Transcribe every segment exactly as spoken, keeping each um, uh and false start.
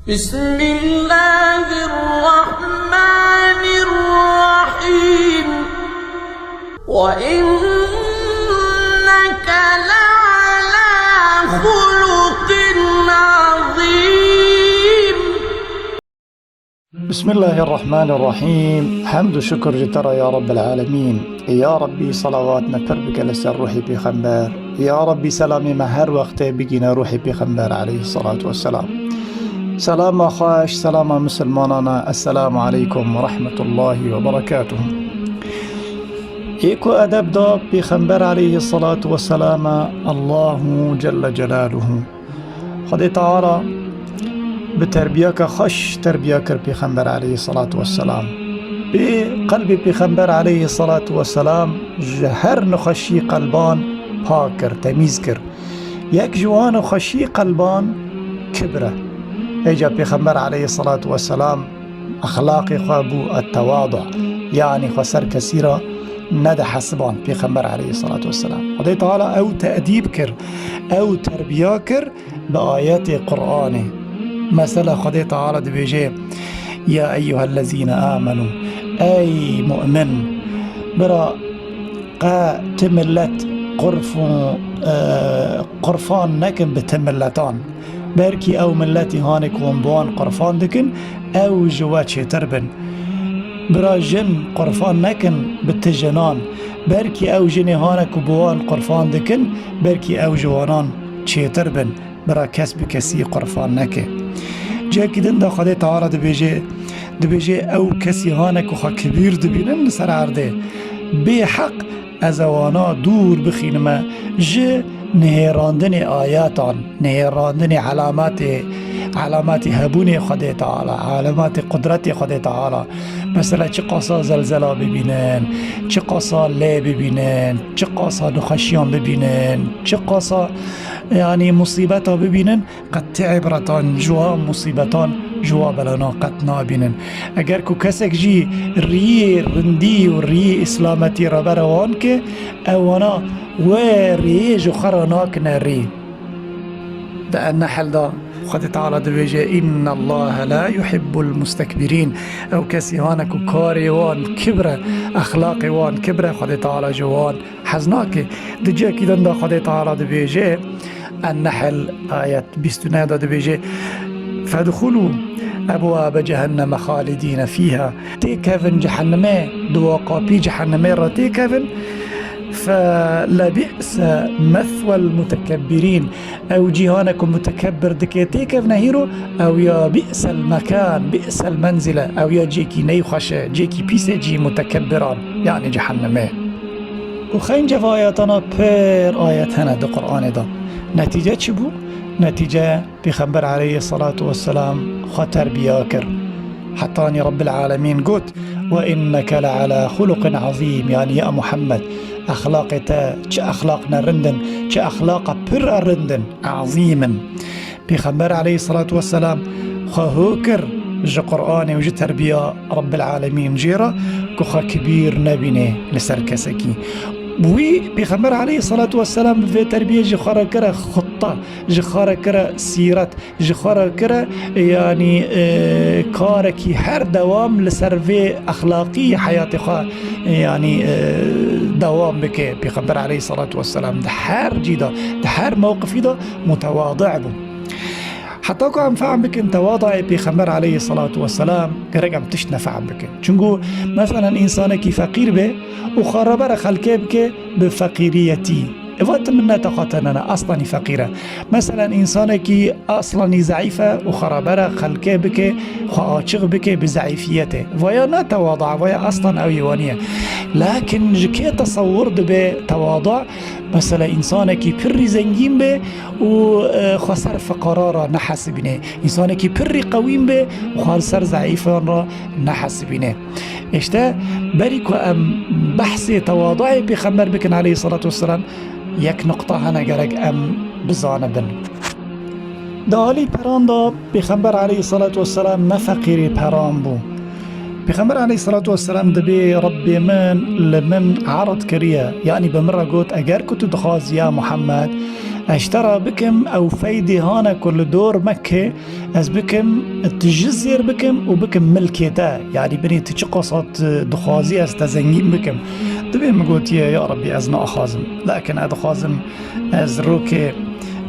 بسم الله الرحمن الرحيم. وإنك لعلى خلق عظيم. بسم الله الرحمن الرحيم. حمد و şukir ji te re ya Rabbel Alemîn. Ya Rabbî, salawat me pir bike li ser ruhê Pêxember. Ya Rabbî, selamê me her wextê bigîne ruhê Pêxember aleyhissalatu vesselam. Selama xweş, selama misilmanana. Esselamu aleykum ve rahmetullahi ve berekatuhu. Ê ku edeb da Pêxember aleyhissalatu vesselama, Allahu Celle Celaluhu. Xwedê Teala bi terbiyeke xweş terbiya kir Pêxember aleyhissalatu vesselam. Bi qelbê Pêxember aleyhissalatu vesselam ji her nexweşî qelban pak kir, temîz kir. Yek ji wan xweşî qelban kibr e. Hêca Pêxember aleyhissalatu vesselam exlaqê xwe bû et-tewadu, yanî xwe ser kesî re nedihesiban Pêxember aleyhissalatu vesselam. Xwedê Teala ew teedîb kir, ew terbiya kir bi ayetê Qur'anê. Mesela Xwedê Teala dibêje, "Ya eyyuhellezîne amenu", ey mu'min, bira qe ti millet qurf û, e, qurfan nekin bi ti milletan. Belkî ew milletî hanê ku hûn bi wan qurfan dikin, ew ji we çêtir bin. Bira jin qurfan nekin bi ti jinan. Belkî ew jinê hane ku bi wan qurfan dikin, belkî ew ji wanan çêtir bin. Bira kes bi kesî qurfan neke. Cihekî din de Xwedê Teala dibêje, dibêje, ew kesî hane ku xwe kibîr dibînin li ser erdê. Bê heq ez ewana dûr bixînime ji nihêrandinê ayetan, nihêrandinê elametê, elametê hebûnê Xwedê Teala, elametê qudretê Xwedê Teala. Mesela çi qasa zelzela bibînin, çi qasa lê bibînin, çi qasa nexweşiyan bibînin, çi qasa, yanî, musîbeta bibînin, qet ti îbretan ji wa musîbetan, ji wa belanan qet nabînin. Eger ku kesek jî riyê rindî û riyê îslametî rebere wan ke, ewana wê riyê ji xwe re nakine rî. Di En-Nehl de Xwedê Teala dibêje, "Innallahe la yuhibbul mustekbirîn." Ew kesî hane ku karê wan kibr e, exlaqê wan kibr e, Xwedê Teala ji wan hez nake. Di cihekî din de Xwedê Teala dibêje, En-Nehl ayet bîst û neh de dibêje, "Fedxulû ebwabe cehenneme xalidîne fîha." Têkevin cehennemê, di wa qapî cehennemê re têkevin. Fe lebi'se meswel mutekebbirîn. Ew cîhane ku mutekebbir dike têkevne hîro, ew ya bi'sel mekan, bi'sel menzile, ew ya cêkî neyxweş e, cêkî pîs e cî mutekebbiran, yanî cehennemê. Û xeynce vê ayetana pir ayet hene di Qur'anê de. Netîce çi bû? Netîce Pêxember aleyhissalatu vesselam xwe terbiya kir. Hetanî Rabbil Alemîn got, "Ve inneke le ala xuluqin azîm", yanî ya Muhammed, exlaqê te çi exlaq ne rind in, çi exlaqa pir rind in, azîm in. Pêxember aleyhissalatu vesselam xwe ho kir ji Qur'anê û ji terbiya Rabbil Alemîn jê re ku xwe kibîr nebîne li ser kesekî. Wî Pêxember aleyhissalatu vesselam bi vê terbiyê ji xwe re kire xutta, ji xwe re kire sîret, ji xwe re kire, yanî, e, karekî her dewam li ser vê exlaqî heyatê xwe, e, yanî, e, dewam bike. Pêxember aleyhissalatu vesselam di her cî de, di her mewqifî de mutewadi bû. Heta ku em fehm bikin tewadaê Pêxember aleyhissalatu vesselam, gerek em tişt nefehm bikin. Çunku, meselen, însanekî feqîr be û xwe rebere xelkê bike bi feqîriyetî. Eva ti minneta xwe tenene, aslanî feqîr e. Meselen, însanekî aslanî zeîf e û xwe rebere xelkê bike, xwe açiq bike bi zeîfiyetê. Vaya ne tewada, vaya aslan ew yê wanî ye. Lakin ji kê tesewwur dibe tewada? Mesela, însanekî pirrî zengîn be û, e, xwe ser fiqara re nehesibîne. Însanekî pirrî qewîn be û xwe li ser zeîfan re nehesibîne. Îşte, berî ku em behsê tewadayê Pêxember bikin aleyhissalatu vesselam, yek nuqta hene gerek em bizanibin. Di alî peran de Pêxember aleyhissalatu vesselam ne feqîrê peran bû. Pêxember aleyhissalatu vesselam dibê Rebbê min li min erd kiriye, yanî bi min re got, eger ku tu dixwazî ya Muhammed, Ez ji te re bikim ew feydê hane ku li dor Mekkê ez bikim, tu ji zêr bikim û bikim milkê te. Yanî binê tu çi qasa tu dixwazî ez te zengîn bikim. Dibê min gotiye, ya Rebbî, ez naxwazim. Lakin ez dixwazim ez rokê,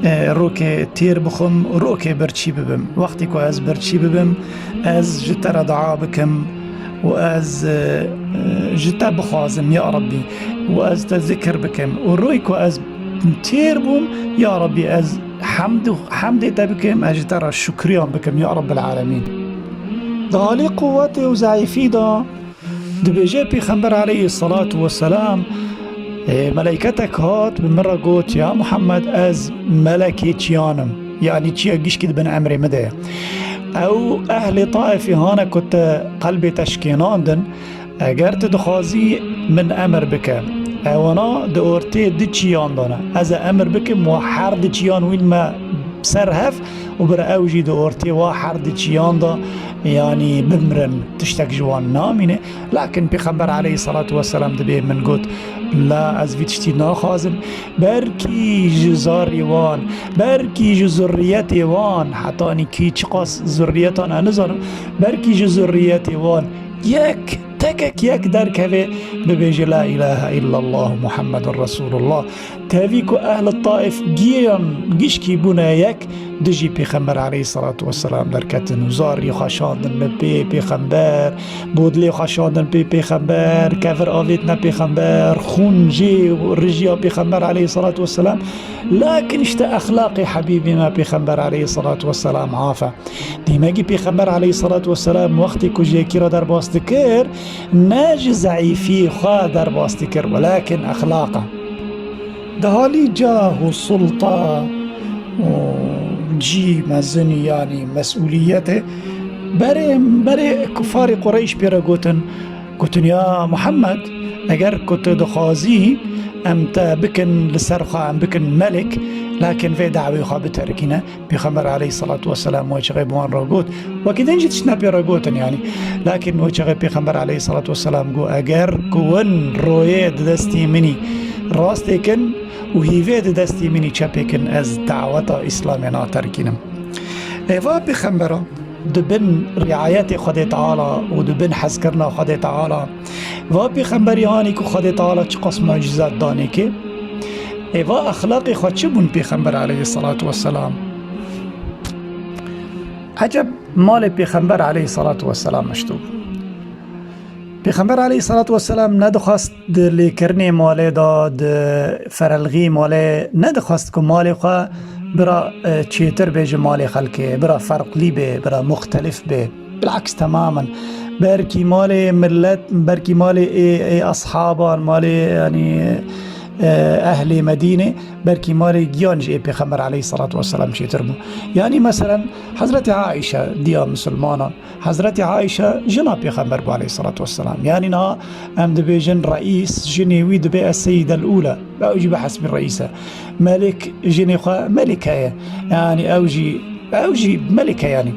e, rokê têr bixwim û rokê birçî bibim. Wextê ku ez birçî bibim, ez ji te re dua bikim û ez, e, e, ji te bixwazim, ya Rebbî, û ez te zikir bikim. Û royê ku ez têr bûm, ya Rebbî, ez hemd û, hemdê te bikim, ez ji te re şukriyan bikim, ya Rebbil Alemîn. Di halê quwetê û zeîfî de dibêje Pêxember aleyhisselatu vesselam, e, meleyketek hat bi min re got, ya Muhammed, ez melekê çiyan im. Yanî çiya gişkî di bin emrê min de ye. Ew ehlê Taifê hane ku te qelbê te şikênandin, eger tu dixwazî min emir bike, ewana di ortê di çiyan de ne. Ez ê emir bikim wa her di çiyan wîn me ser hev û bira ew jî di ortê wa her di çiyan de, yanî bimrin, tiştek ji wan namîne. Lakin Pêxember aleyhisselatu vesselam dibê min got, la, ez vî tiştî naxwazim. Belkî ji zarî wan, belkî ji zurriyetê wan, hetanî kî çiqas zurriyetan ez nizanim, belkî ji zurriyetê wan yek, tekek yek derkeve, bibêje, la ilahe illallah Muhammedun Resulullah. Tevî ku ehli Taif giyan gişkî bûne yek, dijî Pêxember aleyhisselatu vesselam derketin û zarî xwe şandin bi pê Pêxember, bodlê xwe şandin pê Pêxember, kevir avêtine Pêxember, xûn jê rijiya Pêxember aleyhisselatu vesselam. Lakin işte exlaqê Hebîbê me Pêxember aleyhisselatu vesselam afe. Dîmegî Pêxember aleyhisselatu vesselam wextê ku ji yekî re derbas dikir, ne ji zeîfiyê xwe derbas dikir, welakin exlaqa. Di halî cah û sulta û cî mezinî, yanî mesûliyetê, berê, berê kufarê Qureyş pê re gotin, gotin, ya Muhammed, eger ku tu dixwazî em te bikin li ser xwe, em bikin melik, lakin vê dawê xwe biterkîne. Pêxember aleyhisselatu vesselam wê çaxê bi wan re got, wekî din jî tişt ne pê re gotin, yanî. Lakin wê çaxê Pêxember aleyhisselatu vesselam got, eger ku win royê di destê min î rastê kin û hîvê di destê min î çepê kin, ez daweta Îslamê naterkînim. Êva Pêxembera di bin riayetê Xwedê Teala û di bin hezkirina Xwedê Teala, va Pêxemberî hanî ku Xwedê Teala çiqas mucîzat danê kê, êva exlaqê xwe çi bûn Pêxember aleyhisselatu vesselam? Eceb malê Pêxember aleyhisselatu vesselam eşto bû. Pêxember aleyhisselatu vesselam nedixwest di lêkirinê malê de, di ferelxî malê nedixwest ku malê xwe bira, e, çêtir bê ji malê xelkê, bira ferqlî bê, bira muxtelif bê. Bilaks temamen. Belkî malê millet, belkî malê ê, ê eshaban, malê, yanî, e, ehlê Medînê, belkî malê giyan ji ê Pêxember aleyhisselatu vesselam çêtir bû. Yanî meselen Hezretî Aîşe diya misilmanan, Hezretî Aîşe jina Pêxember bû aleyhisselatu vesselam. Yanî niha em dibêjin reîs, jinê wî dibê ez seyîdel ûle. Ew jî bi hesbî reîs e. Melik, jinê xwe melike ye. Yanî ew jî, ew jî melike yanî.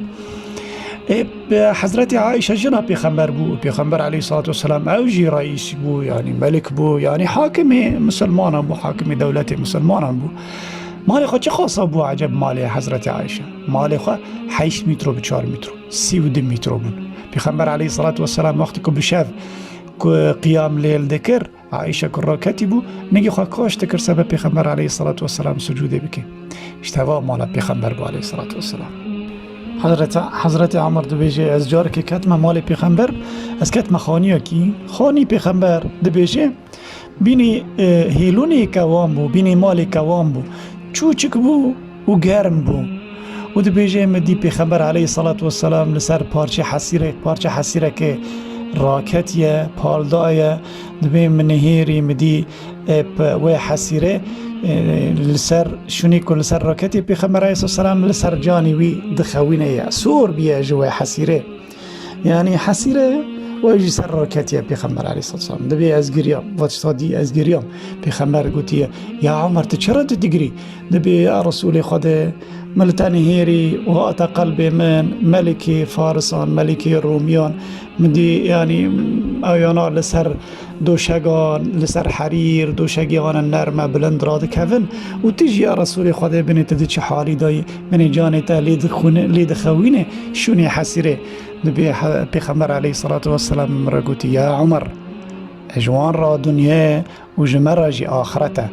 Ê, Hezretî Aîşe jina Pêxember bû. Pêxember aleyhisselatu vesselam ew jî reîs bû, yanî melik bû, yanî hakimê misilmanan bû, hakimê dewletê misilmanan bû. Malê xwe çi xasa bû eceb malê Hezretî Aîşe? Malê xwe heşt mîtro bi çar mîtro, sî û du mîtro bûn. Pêxember aleyhisselatu vesselam wextê ku bi şev ku qiyam leyl dikir, Aîşe ku raketî bû, nigê xwe kaş dikir sebe Pêxember aleyhisselatu vesselam sucûdê bike. Îşte va mala Pêxember bû aleyhisselatu vesselam. Hezreti, Hezreti Amr dibêje, ez carekê ketme malê Pêxember, ez ketme xaniyekî, xanî Pêxember dibêje, Bînî, e, hêlûnê kewan bû, bînî malê kewan bû. Çûçik bû û germ bû. Û dibêje, min dî Pêxember aleyhisselatu vesselam li ser parçe hesîrek, parçe hesîrekê raketiye, paldaye. Dibê min nihêrî, min dî, e, p-, wê hesîrê, e, li ser şûnê ku li ser raketiye Pêxember aleyhisselatu vesselam li ser canê wî dixewîne ye. Sor bûye ji wê hesîrê. Yanî hesîre we jî ser raketiye Pêxember aleyhisselatu vesselam. Dibê ez giriyam. Va tişta dî ez giriyam. Pêxember gotiye, ya Omer, tu çira tu digirî? Dibê ya Resûlê Xwedê, min li te nihêrî û hate qelbê min, melikê Farisan, melikê Romiyan, min dî, yanî, ew yana li ser Doşegan li ser herîr, doşegê wan nerme bilind radikevin û tu jî ya Resûlê Xwedê binê tu di çi halî de yî, binê canê te lê dixwîne-, lê dixewîne, şûnê hesîrê. Dibê he-, Pêxember aleyhisselatu vesselam min re gotî, Ya Umer, ji wan re dinyê û ji me re jî axirete.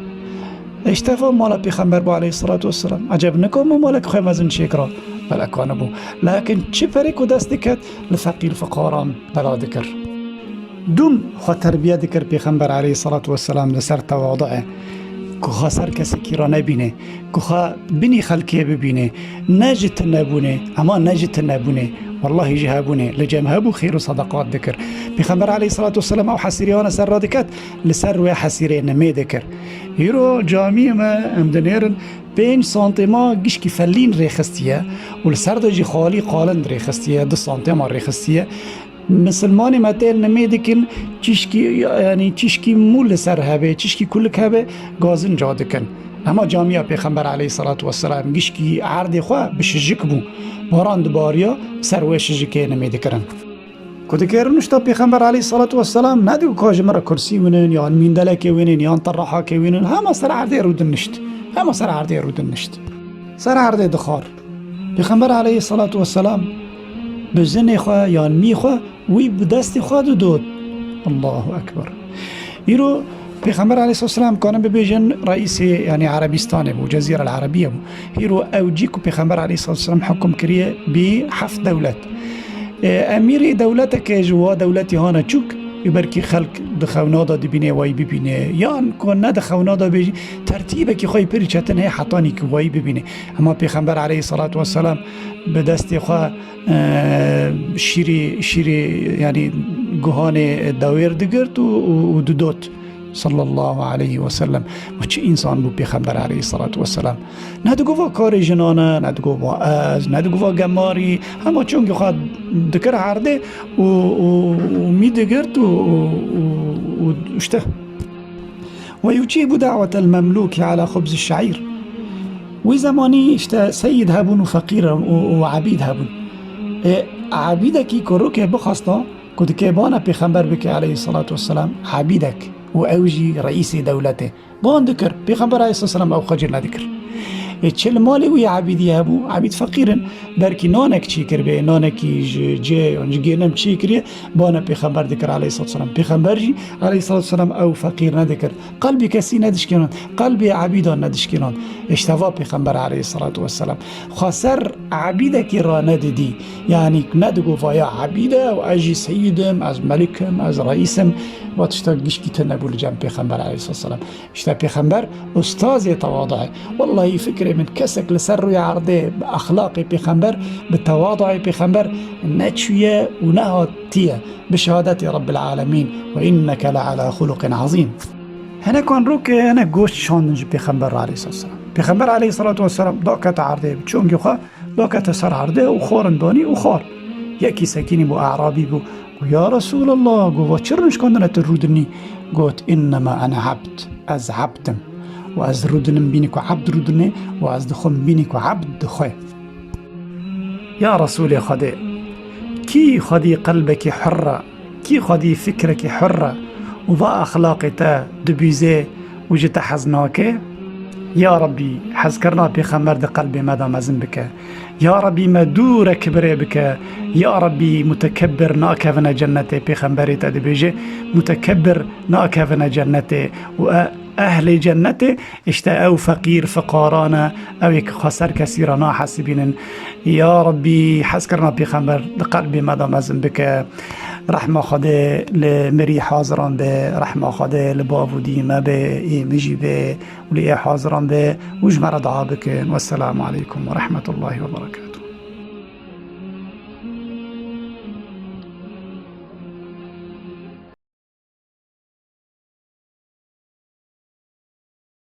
Îşte va mala Pêxember bû aleyhisselatu vesselam. Eceb niko bû malek xwe mezin çêkira? Beleka nibû. Lakin çi perê ku dest diket li feqîr fiqaran bela dikir. Dûm xwe terbiye dikir Pêxember aleyhisselatu vesselam li ser tewaduê. Ku xwe ser kesekî re nebîne. Ku xwe binî xelkê bibîne. Ne ji tinebûnê, ema ne ji tinebûnê. Wellahî ji hebûnê. Li cem hebû xêr û sedeqat dikir. Pêxember aleyhisselatu vesselam ew hesîrê wana ser radiket, li ser wê hesîrê nimê dikir. Îro camiyê me em dinêrin pênc santêma gişkî felîn rêxistiye û li ser de jî xalî qalind rêxistiye, du santêma rêxistiye. Misilmanê me tên nimê dikin, çişkî, yanî çişkî mû li ser hebe, çişkî kulik hebe, gazin ca dikin. Ema camiya Pêxember aleyhisselatu vesselam gişkî erdê xwe bi şijik bû. Baran dibariya, ser wê şijikê nimê dikirin. Ku dikê rûnişta Pêxember aleyhisselatu vesselam, ne digo ka ji min re kursî winin, yan mîndelekê winin, yan terrahakê winin, hema ser erdê rûdinişt. Hema ser erdê rûdinişt. Ser erdê dixwar. Pêxember aleyhisselatu vesselam bi jinê xwe yan mî xwe wî bi destê xwe didot. Allahu Ekber. Îro Pêxember aleyhisselatu vesselam kanin bibêjin reîsê, yanî Erebîstanê bû, Cezîre el Erebiye bû. Îro ew cî ku Pêxember aleyhisselatu vesselam hukum kiriye bî heft dewlet. E, emîrê dewleteke ji wa dewletî hane çûk, û belkî xelk di xewna de dibîne, wayî bibîne, yan ku ne di xewna de bê jî, tertîbekî xwe yî pir çetin heye hetanî ku wayî bibîne. Ema Pêxember aleyhisselatu vesselam bi destê xwe, e, şîrê, şîrê, yanî guhanê dewêr digirt û, û, û didot. Sallallahu aleyhi ve sellem. Û çi însan bû Pêxember aleyhisselatu vesselam. Ne digova karê jinan e, ne digova ez, ne digova gemarî. Hema çongê xwe dikir erdê û, û, û mî digirt û, û, û, û işte. ويجيب دعوة المملوك على خبز الشعير. Wî zemanî işte seyîd hebûn û feqîr û, û ebîd hebûn. Ê, ebîdekî ku rûkê bixwesta, ku dikê bana Pêxember bike aleyhisselatu vesselam, ebîdek û ew jî reîsê dewletê. Ban dikir, Pêxember aleyhisselam ew xwe cil nedikir. Ê, çi li malê wî ebîdî hebû, ebîd feqîr in, belkî nanek çî kiribê, nanekî ji cê yan ji gênim çî kiriye, bana Pêxember dikir aleyhisselatu vesselam. Pêxember jî aleyhisselatu vesselam ew feqîr nedikir. Qelbê kesî nedişkênan, qelbê ebîdan nedişkênan. Îşte va Pêxember aleyhisselatu vesselam. Xwe ser ebîdekî ranedidî. Yanî nedigo va ya ebîd e û ez jî seyîd im, ez melik im, ez reîs im. Va tişta gişkî tune bû li cem Pêxember aleyhisselatu vesselam. Îşte Pêxember ustazê tewadu ye. Wellahî fikrê min kesek li ser rûyê erdê bi exlaqê Pêxember, bi tewaduê Pêxember neçûye û nehatiye bi şehadetê Rabbil Alemîn ve inneke le ala xuluqin azîm. Hinekan rûkê hinek goşt şandin ji Pêxember re aleyhisselatu vesselam. Pêxember aleyhisselatu vesselam dakete erdê bi çongê xwe, dakete ser erdê û xwarin danî û xwar. Yekî sekînî bû, e'rabî bû. Got, Ya Resûlallah, got, va çi rûnişkandine tu rûdinî? Got, Innema ene ebd, ez ebd im. Û ez rûdinim bînî ku ebd rûdinê û ez dixwim bînî ku ebd dixwe. Ya Resûlê Xwedê, kî xwedî qelbekî hurr e, kî xwedî fikrekî hurr e û va exlaqê te dibîzê û ji te hez nake? Ya Rebbî, hezkirina Pêxember di qelbê me de mezin bike. Ya Rebbî, me dûre kibirê bike. Ya Rebbî, mutekebbir nakevine cennetê, Pêxemberê te dibêje, mutekebbir nakevine cennetê û e-, ehlê cennetê, îşte ew feqîr, fiqaran e, ew ê ku xwe ser kesî re nahesibînin. Ya Rebbî, hezkirina Pêxember di qelbê me de mezin bike. Rehma Xwedê li mirî haziran be, rehma Xwedê li bav û dî me be, ê min jî be û li ê haziran be û ji me re dua bikin. Wesselamu aleykum ve rahmetullahi ve berekatuhu.